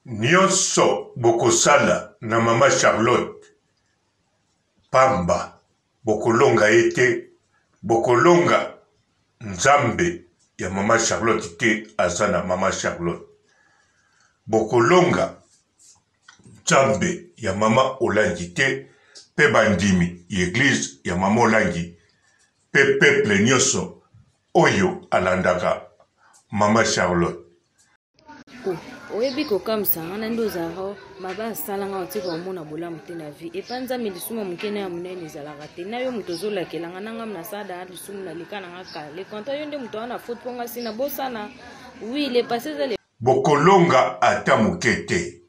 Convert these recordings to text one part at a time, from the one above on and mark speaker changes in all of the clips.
Speaker 1: Nionso bokosala na mama Charlotte pamba bokolonga ye te bokolonga nzambe ya mama Charlotte te aza na mama Charlotte bokolonga nzambe ya mama Olangi te pe bandimi ya eglise ya mama Olangi pe peuple nionso oyo alandaka mama Charlotte.
Speaker 2: Oh, oyebi kokamwisa nga na nde ozalaka mabe asala nga otika omona bolamu te na vie epa nzambe lisumu moke na ya monene ezalaka te na yo moto ozolakela nga na nga nasala lisumu naleka na nga kala le contraire yo nde moto wana faute mpo nga si nabosana oui le passé eza le
Speaker 1: Bokolonga ata moke te.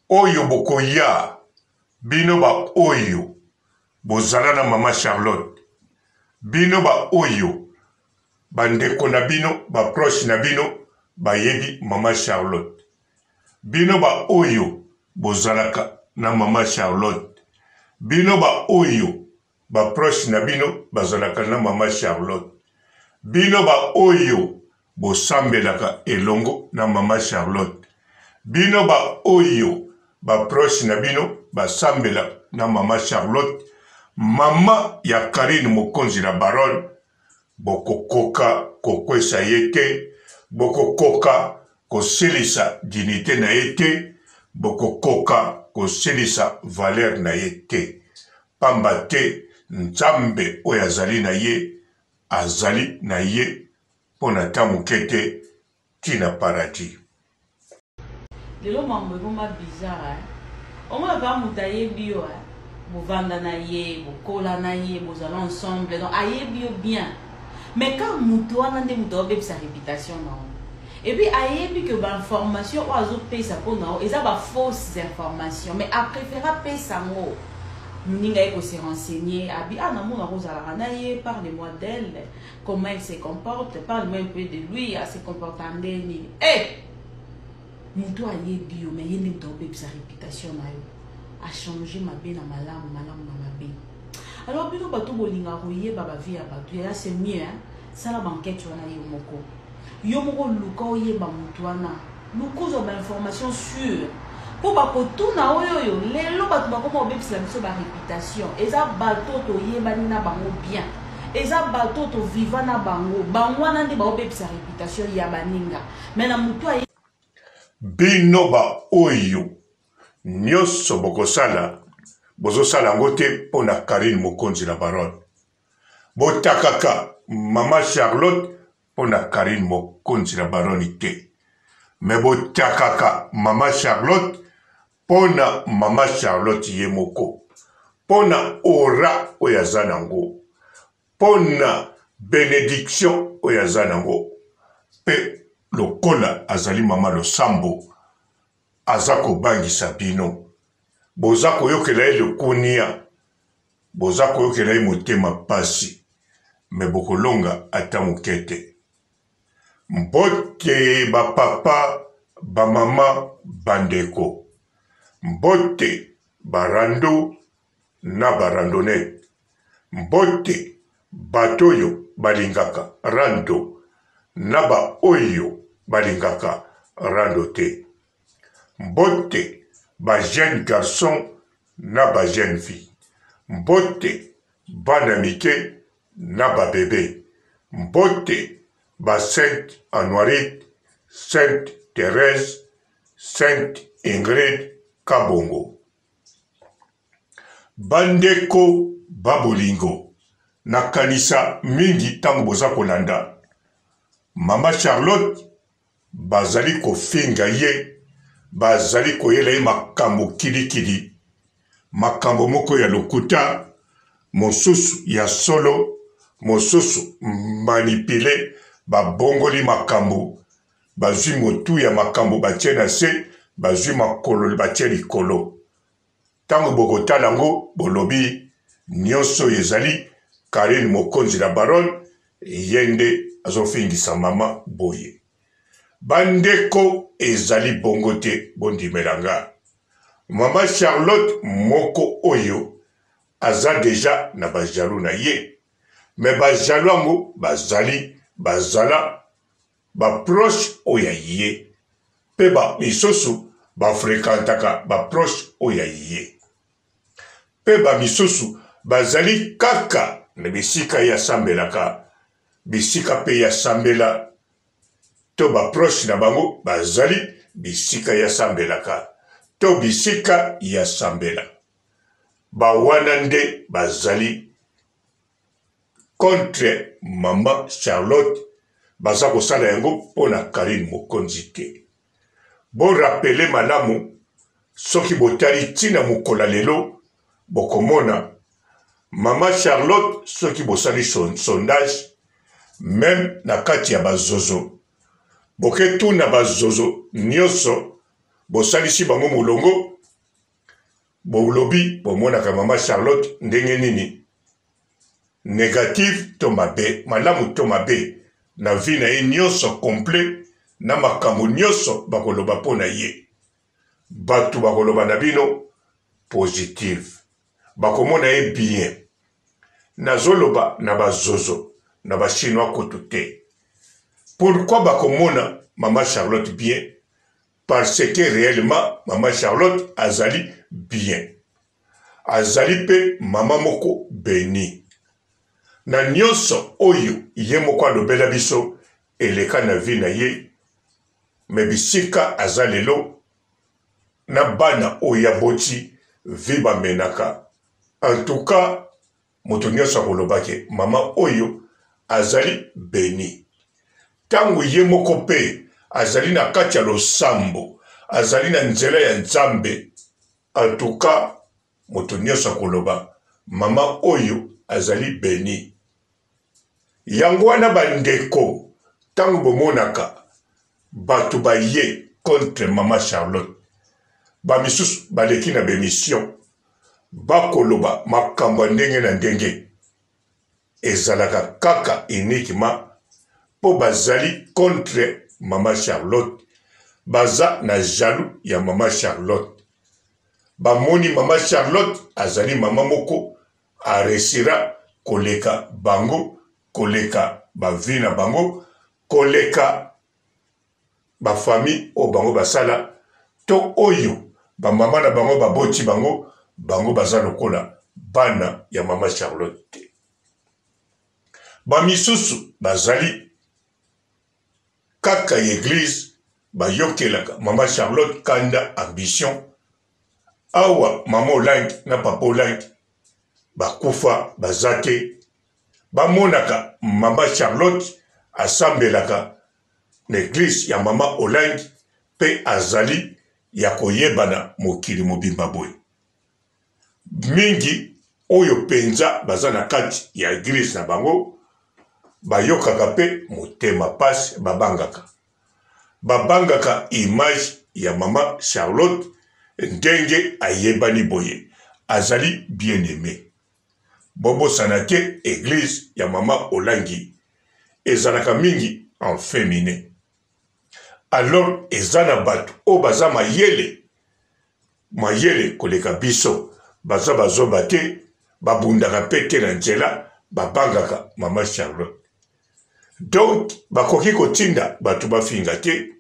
Speaker 1: Oyo bokoya bino ba oyo bozala na mama Charlotte bino ba oyo Ba ndeko na bino, ba proches na bino bayebi mama Charlotte. Bino ba oyo bozalaka na mama Charlotte. Bino ba oyo ba proches na bino bazalaka na mama Charlotte. Bino ba oyo bosambelaka elongo na mama Charlotte. Bino ba oyo ba proches na bino basambelaka na mama Charlotte, mama ya Carine Mokonzi la baronne, Bokokoka kokwesa ye te, bokokoka kosilisa dignite na ye te, bokokoka kosilisa valeur na ye te. Pamba te Nzambe oyo azali na ye, azali na ye mpo na ata moke te ti na paradis.
Speaker 3: Lelo mambo ekoma bizarre hein. Omona vraiment mutu ayebi yo hein. Bovanda na ye, bokola na ye, bozala ensemble donc ayebi yo bien. Mais quand mutu wana nde mutu aobebisa reputation na yo. Et puis ayebi que ba informations oyo azopesa mpo na yo eza ba fausses informations mais a prefera apesa yango. Moninga ye ko se renseigner, abi ah namona kozalaka na ye, parle-moi d'elle. Comment elle se comporte? Parle-moi un peu de lui, a se comporta nde nini? Eh! Mutu ayebi yo mais ye nde mutu akobebisa reputation na yo. A changer mabe na malamu, malamu na mabe. Alors bino bato bolingaka koyeba ba vie ya bato, yaya c'est mieux hein? Sala ba enquête wana yo moko. Yo moko luka oyeba mutu wana. Luka ozwa ba information sure. Po bakotuna oyo oyo lelo bato bakoma kobebisela biso ba reputation. Eza bato toyebani na bango bien. Eza bato to viva na bango. Bango wana nde baobebisa reputation ya baninga. Mais na mutu aye
Speaker 1: Bino ba oyo nioso bokosala bozosala yango te pona Carine Mokonzi la baronne. Botakaka maman Charlotte pona Carine Mokonzi la baronne te. Mais botakaka maman Charlotte pona maman Charlotte ye moko. Pona aura oyo aza nango. Pona benediction oyo aza nango. Pe lokola azali maman losambo aza kobangisa bino. Boza koyokela ye likunia. Boza koyokela ye motema pasi mais bokolonga ata moke te. Mbote ba papa, ba mama, ba ndeko. Mbote ba rando na ba randonnette. Mbote bato oyo balingaka rando na ba oyo balingaka rando te. Mbote ba jeunes garçons na ba jeunes filles. Mbote bana mike na ba bebe. Mbote ba Sainte Anuarite, Sainte Therèse, Sainte Ingrid Kabongo. Bandeko ba bolingo, nakanisa mingi tango boza kolanda Mama Charlotte Bazali kofinga ye, bazali koyela ye makambo kilikili, makambo moko ya lokuta, mosusu ya solo, mosusu manipule, babongoli makambo, bazwi motu ya makambo batie na se, bazwi makolo batie likolo. Tango bokotala yango bolobi nionso oyo ezali Carine mokonzi la baronne ye nde azofingisa maman boye. Ba ndeko ezali bongo te bondimela nga. Maman Charlotte moko oyo aza dejà na ba jaloux na ye mais ba jaloux yango bazali bazala ba proche oyo ya ye. Mpe ba misusu ba frekantaka ba proche oyo ya ye. Mpe ba misusu bazali kaka na bisika ye asambelaka, bisika mpe ye asambela, to ba proche na bango bazali bisika ye asambelaka, to bisika ye asambela. Ba wana nde bazali contre maman Charlotte baza kosala yango mpo na Carine Mokonzi te. Bo rappeler malamu soki botali ntina mokolo ya lelo bokomona maman Charlotte soki bosali sondage meme na kati ya bazozo boketuna bazozo nyonso bosalisi bango molongo Bolobi bomonaka mama Charlotte ndenge nini? Negative to mabe, malamu to mabe na vie na ye nionso complet na makambo nionso bakoloba mpo na ye. Batu bakoloba na bino positive. Bakomona ye bien. Nazoloba na ba zozo na ba chinois kutu te. Pourquoi bakomona mama Charlotte bien? Parce que reellement maman Charlotte azali bien. Azali pe maman moko benie. Na nionso oyo ye moko alobela biso eleka na vie na ye, mais bisika aza lelo na bana oyo ye aboti vie ba menaka en tout cas Moto nyonso akoloba ke mama oyo azali beni. Ntango ye moko mpe azali na kati ya losambo, azali na nzela ya Nzambe, en tout cas moto nyonso akoloba mama oyo azali beni. Yango wana bandeko, ntango bomonaka bato baye contre mama Charlotte, ba misusu baleki na b'emission bakoloba makambo ya ndenge na ndenge, ezalaka kaka uniquement mpo bazali contre mama Charlotte, baza na jaloux ya mama Charlotte. Bamoni mama Charlotte azali mama moko a reussira koleka bango, koleka ba vie na bango, koleka ba famille oyo bango basala to oyo ba mama na bango baboti bango, bango baza lokola bana ya mama Charlotte te. Ba misusu bazali kaka ya eglise bayokelaka mama Charlotte kanda ambition. Awa mama Olangi na papa Olangi bakufa baza te, bamonaka mama Charlotte asambelaka na eglise ya mama Olangi pe azali ya koyebana mokili mobimba boye. Mingi oyo penza baza na kati ya eglise na bango bayokaka pe motema pasi, babangaka. Babangaka image ya mama Charlotte ndenge ayebani boye, azali bien aime. Bobosana te eglise ya mama Olangi ezalaka mingi en feminin. Alors eza na batu oyo baza mayele, mayele koleka biso, baza ba zoba te, babundaka pe te na nzela, babangaka mama Charlotte. Donc bakoki kotinda batu bafinga te,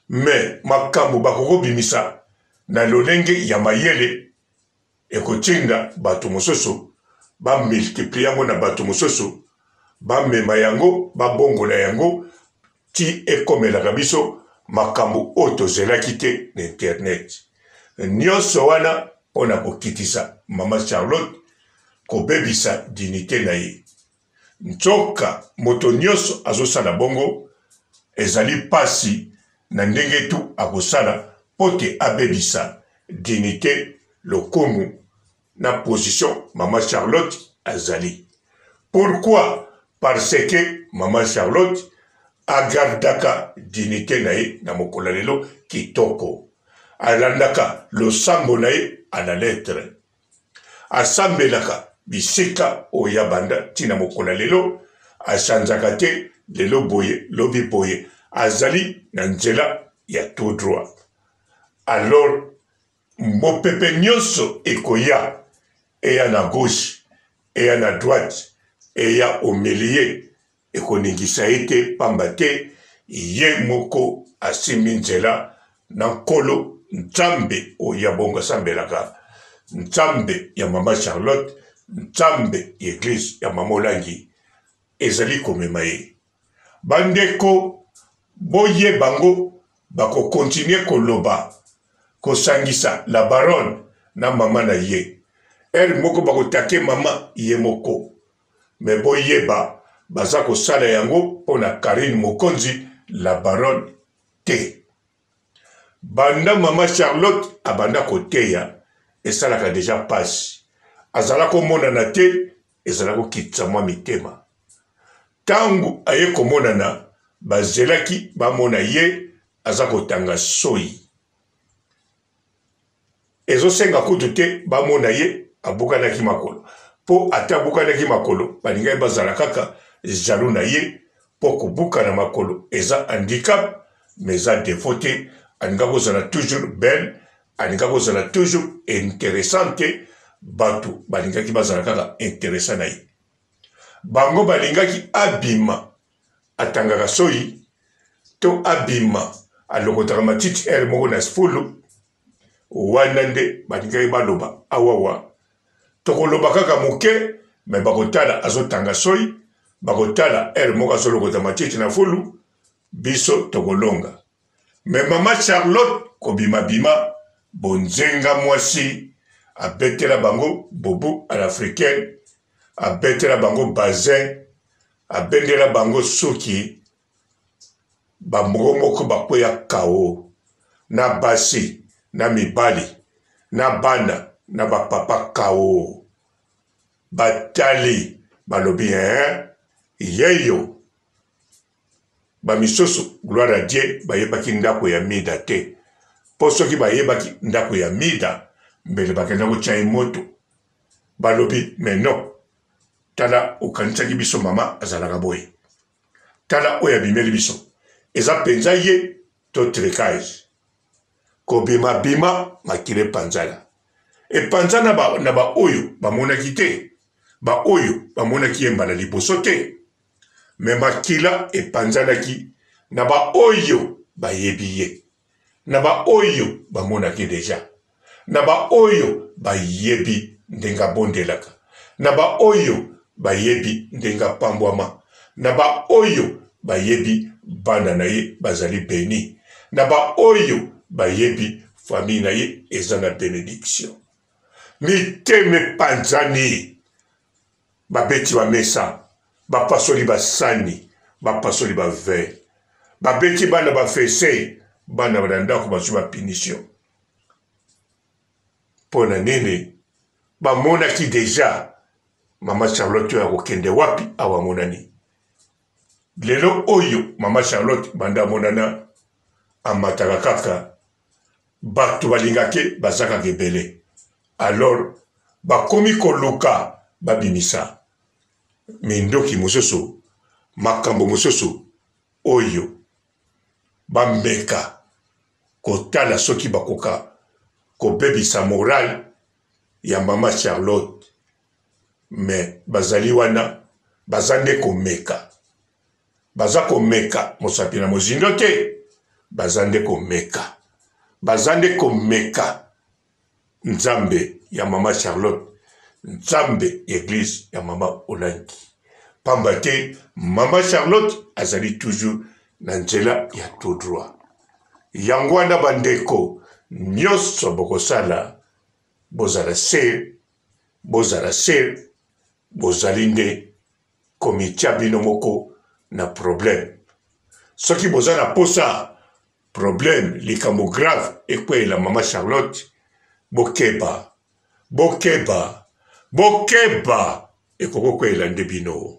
Speaker 1: mais makambo bakoki kobimisa na lolenge ya mayele ekotinda bato mosusu ba multiplier yango na bato mosusu, bamema yango, babongola yango ti ekomelaka biso makambo oyo tozelaki te na internet. Nyonso wana mpo na kokitisa mama Charlotte, kobebisa dignite na ye. Nzoka moto nyonso azosala bongo, ezali mpasi na ndenge tu akosala mpo te abebisa dignite, lokumu na position mama Charlotte azali. Pourquoi? Parce que mama Charlotte agardaka dignite na ye na mokolo ya lelo kitoko. Alandaka losambo na ye à la lettre. Asambelaka bisika oyo abanda ti na mokolo ya lelo, achangeaka te lelo boye lobi boye, azali na nzela ya tout droit. Alors mopepe nyonso ekoya, eya na gauche, eya na droite, eya au milieu, ekoningisa ye te, pamba te ye moko. asimbi nzela na Nkolo Nzambe oyo ya bongo asambelaka, Nzambe ya mama Charlotte, Nzambe ya eglise ya mama Olangi ezali komema ye. Bandeko boyeba ngo bako continuer koloba kosangisa la baronne na mama na ye heure moko bako take mama ye moko mais boyeba baza kosala yango pona Carine Mokonzi la baronne te. Banda mama Charlotte abanda koteya esalaka deja pasi azala komonana te ezala kokitisa mwa mitema. Tango aye komonana bazelaki bamona ye aza kotanga soyi. Ezosenga kutu te bamona ye abukanaki makolo po ata abukanaki makolo balingaki bazala kaka jaloux na ye po kobukana makolo eza handicap mais eza defaut te alingaki kozala toujours belle alingaki kozala toujours interessante bato balingaki bazala kaka interessant na ye bango balingaki abima atangaka soyi to abima alokotaka matiti ere moko na fulu wana nde balingaki baloba awawa tokoloba kaka moke me bakotala azotanga soyi bakotala ere moko azolokota matiti na fulu biso tokolonga me mama charlotte kobimabima bonzenga mwasi abetela bango bobu à l'africaine abetela bango bazin abendela bango suki bango moko bakweya kao na basi na mibali na bana na bapapa kao batali balobi ee yeyo Ba misusu gloire à Dieu bayebaki ndako ya Mida te po soki bayebaki ndako ya Mida mbele bakenda kotia ye moto. Balobi mais non tala okanisaki biso mama azalaka boye tala oyo abimeli biso eza penza ye to tricage kobima bima makila epanzana epanzana ba, na baoyo bamonaki te baoyo bamonaki ye mbala liboso te me makila epanzanaki na baoyo bayebi ye, na baoyo bamonaki deja, na baoyo bayebi ndenge abondelaka, na baoyo bayebi ndenge apambwama, na baoyo bayebi bana na ye bazali beni, na baoyo bayebi famille na ye eza na benediction. Mitema epanzani. Babeti ba mesa, bapasoli ba sani, bapasoli ba verre, babeti bana ba fesse, bana na ndako bazwi ba punition. Mpo na nini? Bamonaki deja mama Charlotte oyo akokende wapi awa amonani. Lelo oyo mama Charlotte banda amonana amataka kaka bato balingake baza kaka ebele alors bakomi koluka babimisa mindoki mosusu makambo mosusu oyo bameka kotala soki bakoka kobebisa morale ya mama Charlotte mais bazali wana baza nde komeka baza komeka mosapi na mozindo te baza nde komeka baza nde komeka nzambe ya mama charlotte nzambe ya eglise ya mama olangi pamba te mama charlotte azali toujours na nzela ya tout droit yango wana bandeko nyonso bokosala bozala sere bozala sere bozali nde komitia bino moko na problème soki boza na posa problème likambo grave ekweyela mama charlotte bokeba bokeba bokeba ekoki kokweyela nde bino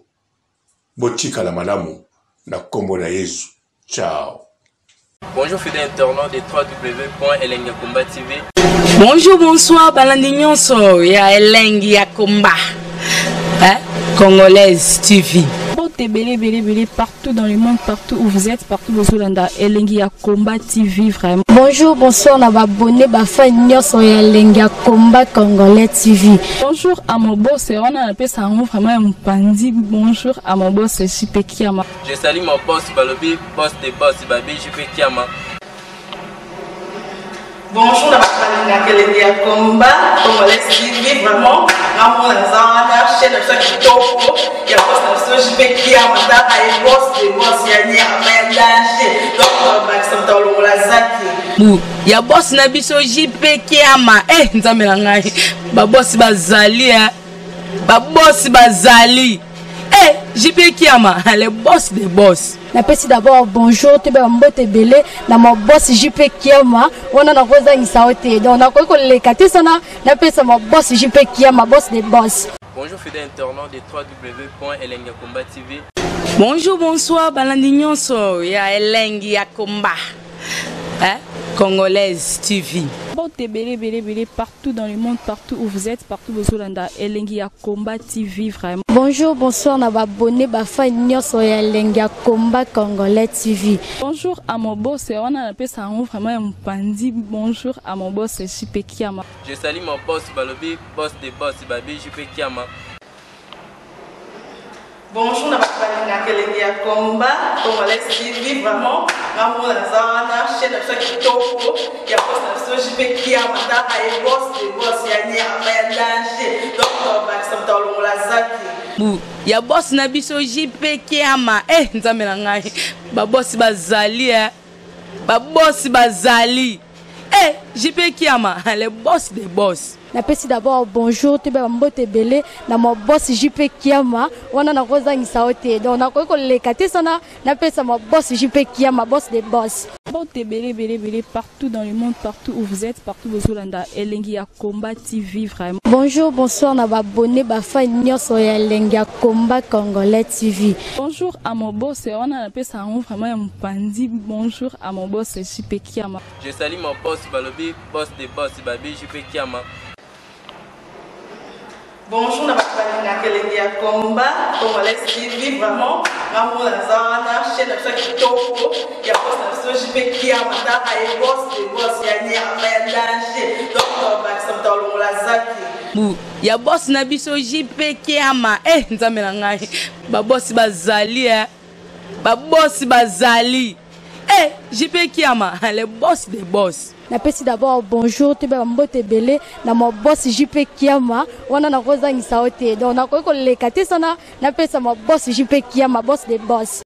Speaker 1: botikala malamu na nkombo na yesu ciao
Speaker 4: Bonjour fidèles internautes de www.elengiyakomba TV.
Speaker 5: Bonjour, bonsoir, balandi nyonso ya Elengi ya Komba. Hein? Congolaise TV. Mbote ebele ebele ebele partout dans le monde, partout où vous êtes, partout bozolanda Elengi ya Combat TV vraiment.
Speaker 6: Bonjour, bonsoir na ba abonnés, ba fans nyonso ya Elengi ya Combat Congolais TV.
Speaker 5: Bonjour à mon boss, wana napesa yango vraiment ya mopanzi. Bonjour à mon boss JP Kiama.
Speaker 4: Je salue mon boss Balobi, boss des boss Babi JP Kiama.
Speaker 7: Bonjour na bato balingaka elengi ya combat congolais TV, vraiment ngamona naza wana chaîne na biso ya kitoko ya boss na biso JP Kiama, tala ye boss de boss ya nyama ya danger, donc bakisa moto alongola zaki
Speaker 5: bu ya boss na biso JP Kiama. Eh nzambe na ngai, ba boss bazali eh, ba boss bazali eh, JP Kiama le boss des boss.
Speaker 6: Napesi d'abord bonjour toyeba mbote ebele na ma boss JP Kiama, wana nakozangisa yo te, donc nakoki koleka te sana napesa ma boss JP Kiama, boss des boss.
Speaker 4: Bonjour fidèles internautes de www.elengiyakomba TV.
Speaker 5: Bonjour, bonsoir balandi nyonso ya Elengi ya Combat, hein? Congolaise TV. Mbote ebele ebele ebele partout dans le monde, partout où vous êtes, partout bozolanda Elengi ya Combat TV vraiment.
Speaker 6: Bonjour, bonsoir na ba abonnés, ba fans nyonso ya Elengi ya Combat Congolais TV.
Speaker 5: Bonjour à mon boss, wana napesa yango vraiment ya mopanzi. Bonjour à mon boss JP Kiama.
Speaker 4: Je salue mon boss Balobi, boss des boss Babi JP Kiama.
Speaker 7: Bonjour na bato balingaka elengi ya Combat Congolais TV, vraiment ngamona naza wana chaîne na biso ya kitoko ya boss na biso JP Kiama, tala ye boss de boss ya nyama ya danger, donc bakisa moto alongola zaki
Speaker 5: bu ya boss na biso JP Kiama. Eh nzambe na ngai, ba boss bazali eh, ba boss bazali eh, JP Kiama le boss des boss.
Speaker 6: Napesi d'abord bonjour toyeba mbote ebele na ma boss JP Kiama, wana nakozangisa yo te, donc nakoki koleka te sana napesa ma boss JP Kiama, boss des boss.
Speaker 5: Mbote ebele ebele ebele partout dans le monde, partout où vous êtes, partout bozolanda Elengi ya Combat TV vraiment.
Speaker 6: Bonjour, bonsoir na ba abonnés, ba fans nyonso ya Elengi ya Combat Congolais TV.
Speaker 5: Bonjour à mon boss, wana napesa yango vraiment ya mopanzi. Bonjour à mon boss JP Kiama.
Speaker 4: Je salue mon boss Balobi, boss des boss Babi JP Kiama.
Speaker 7: Bonjour na bato balingaka elengi ya Combat Congolais TV, vraiment ngamona naza wana chaîne na biso ya kitoko ya boss na biso JP Kiama, tala ye boss de boss ya nyama ya danger, donc bakisa moto alongola zaki
Speaker 5: bu ya boss na biso JP Kiama. Eh nzambe na ngai, ba boss bazali eh, ba boss bazali eh, JP Kiama le boss des boss.
Speaker 6: Napesi d'abord bonjour toyeba mbote ebele na ma boss JP Kiama, wana nakozangisa yo te, donc nakoki koleka te sana napesa ma boss JP Kiama, boss des boss.